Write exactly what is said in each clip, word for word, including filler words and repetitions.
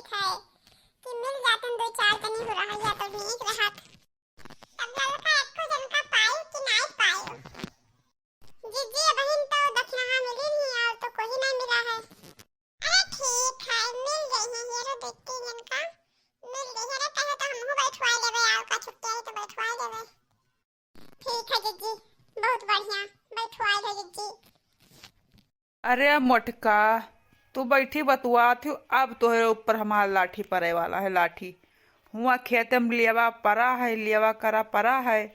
ठीक है कि मिल जातन दो चार जनी हो रहा या तो नीक रहत। तब ललका एको जन का पाई कि नाई पाई? जीजी, बहिन तो दखिनहा मिली नहीं और तो कोई ना मिला है। अरे ठीक है, मिल गई है हीरो दो तीन जन का, मिल गई है। अरे कहे तो हमहू बैठवाई लेबे, और का छुट्टी आई तो बैठवाई लेबे। ठीक है जीजी, बहुत बढ़िया, बैठवाई ले जीजी। अरे मोटका, तू बैठी बतुआत हूँ, अब तोहरे ऊपर हमार लाठी पड़े वाला है, लाठी। हुआ खेते में लियवा परा है, लियवा करा परा है,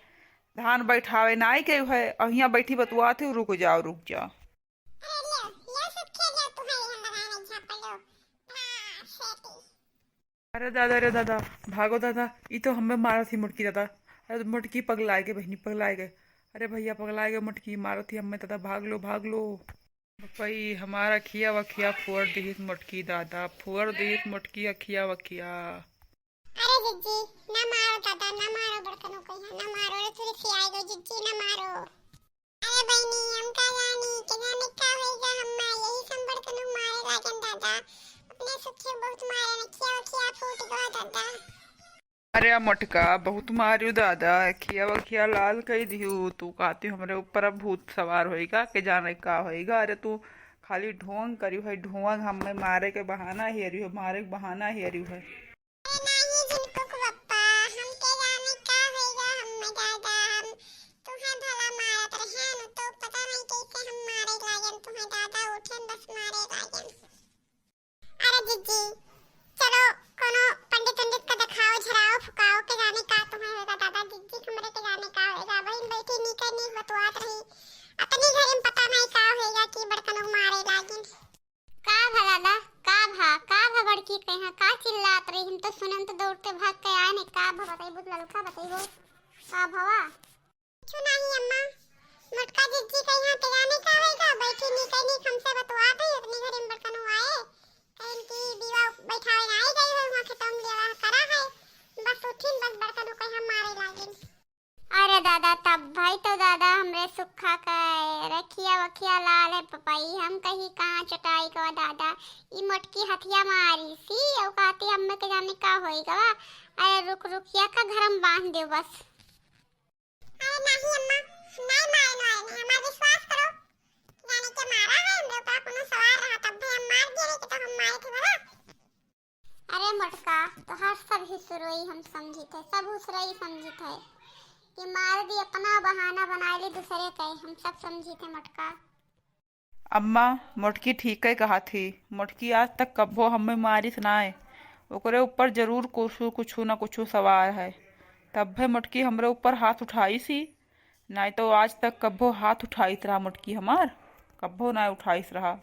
धान बैठावे नाई गयो है, और हियाँ बैठी बतुआत हूँ, रुक जाओ, रुक जाओ। अरे लो, लो सब खेल लो, तुम्हारे हम बनाए झापड़ लो। हाँ, सेटी। अरे दादा, अरे दादा, भागो दादा, ई तो हमें मारत ही मोटकी दादा। अरे मोटकी पगलाए गए बहिनी, पगलाए गए। अरे भैया पगलाए गए, मोटकी मारत ही हमें दादा, भाग लो, भाग लो। पपई हमार अखिया वखिया फोर दिहिस मोटकी दादा, फोर दिहिस मोटकी अखिया वखिया। अरे जिज्जी, ना मारो दादा, ना मारो बड़कनो कहिया, ना मारो रे, थोड़ी सी आए गो जिज्जी, ना मारो। अरे बहिनी, हम का जानी, के जाने का होइगा, हम माँ यही से हम बड़कनो मारे लागन दादा। अपने सुखे बहुत मारे न, खिया खिया फूट गो दादा। अरे मोटका, बहुत मारियो दादा, खिया खिया लाल कई दियो। तू कहती हमरे ऊपर अब भूत सवार होइगा, के जाने का होइगा। अरे तू खाली ढोंग करियो है, ढोंग, हमें मारे के बहाना हेरियो है, मारे के बहाना हेरियो है। अरे नाही जिनको को पप्पा, हम के जाने का होइगा, हम में दादा, हम तुम्हें भला मारत रहे न, तो पता नहीं कैसे हम मारे लागन, तुम्हें दादा उठे न बस मारे लागन। अरे जिज्जी, चलो कोनो पंडित उंडित का दिखाओ, झराओ, फुकाओ, के जाने का तुम्हें होइगा दादा, जिज्जी हमरे के जाने का होइगा, बहिन बैठी नीके नीक बतुआत रही, अतनी घड़ी में पता नहीं का होइगा कि बड़कनो मारे लागिन। का भा दादा, का भा, का भा बड़की कहिया, का चिल्लात रही? हम तो सुनन तो दौड़ते भाग के आए ने। का भा बताइबो, ललका बताइबो, का भवा? कुछ नहीं अम्मा, मोटका जिज्जी कहिया के जाने का होइगा, बैठी नी कहीं हमसे बतुआ दे, इतनी घड़ी में बड़कनो आए, कहीं की बीवा बैठावे ना आई गई हो, वहाँ खेतों में लेवा करा है, बस उठिन, बस बड़कनो कहिया मारे लागिन। अरे दादा, तब भाई तो दादा हमरे सुखा के रखिया वखिया लाल है पपई। हम कही कहाँ चटाई को दादा, ई मोटकी हथिया मारी सी, औ कहती हमें के जाने का होई गवा। अरे रुक रुक, या का घर में बांध दे बस। अरे नाही अम्मा, नहीं मारे, नहीं, नहीं, हमार विश्वास करो। जाने के मारा है, हमरे ऊपर कोनो सवार रहा, तब भी हम मार दिए, नहीं तो हम मारे थे बोला। अरे मोटका, तोहार सब हिसुरई हम समझित है, सब हुसरई समझित है कि मार दी, अपना बहाना बनाए ली दूसरे के, हम सब समझित है मोटका। अम्मा, मोटकी ठीके कहत ही। मोटकी आज तक कब्बो हमें मारिस नाय। ओकरे ऊपर जरूर कुछु, कुछु न कुछु सवार है। तब्बे मोटकी हमरे ऊपर हाथ उठाइस ही। नाहीं तो आज तक कब्बो हाथ उठाइत रहा मोटकी हमार, कब्बो नाय उठाइस रहा।